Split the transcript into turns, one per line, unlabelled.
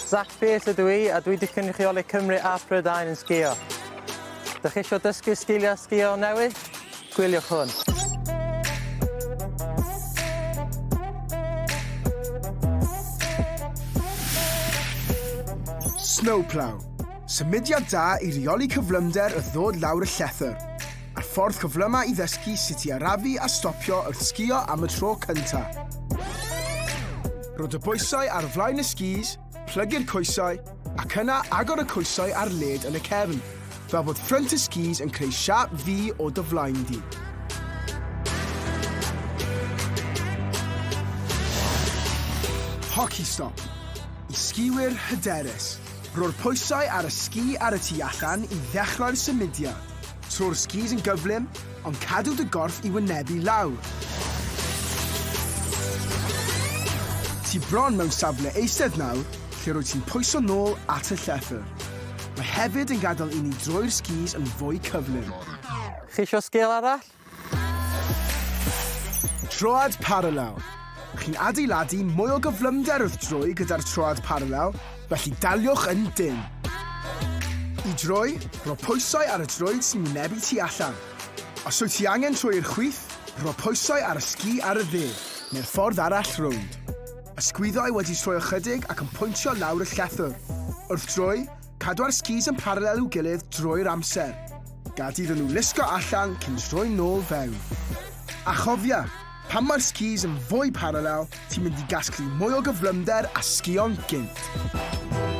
Zac Pearce ydw i a dwi 'di cynrychioli Cymru a Prydain yn sgïo. Dych chi isio dysgu sgiliau sgïo newydd? Gwyliwch hwn.
Snowplow. Symudiad da i reoli cyflymder wrth ddod lawr y llethr. A'r ffordd cyflyma i ddysgu sut i arafu a stopio wrth sgïo am y tro cynta. Rho dy bwysau ar flaen y skis, plygu'r coesau, ac yna agor y coesau ar led yn y cefn, fel bod ffrynt y skis yn creu siâp V o dy flaen di. Hockey stop. I sgiwyr hyderus. Rho'r pwysau ar y sgi ar y tu allan i ddechrau'r symudiad. Tro'r skis yn gyflym, ond cadw dy gorff i wynebu lawr. Ti bron mewn safle eistedd nawr, lle rwyt ti'n pwyso nôl at y llethr. Mae hefyd yn gadael i ni droi'r skis yn fwy cyflym.
Chi isio sgil arall?
Troad paralel. Chi'n adeiladu mwy o gyflymder wrth droi gyda'r troad paralel, felly daliwch yn dynn. I droi, rho pwysau ar y droed sy'n wynebu tu allan. Os wyt ti angen troi i'r chwith, rho pwysau ar y sgi ar y dde, neu'r ffordd arall rownd. Ysgwyddau wedi troi ychydig ac yn pwyntio lawr y llethr. Wrth droi, cadwa'r skis yn paralel i'w gilydd drwy'r amser. Gad iddyn nhw lusgo allan cyn troi nôl fewn. A chofia, pan mae'r skis yn fwy paralel, ti'n mynd i gasglu mwy o gyflymder a sgïo'n gynt.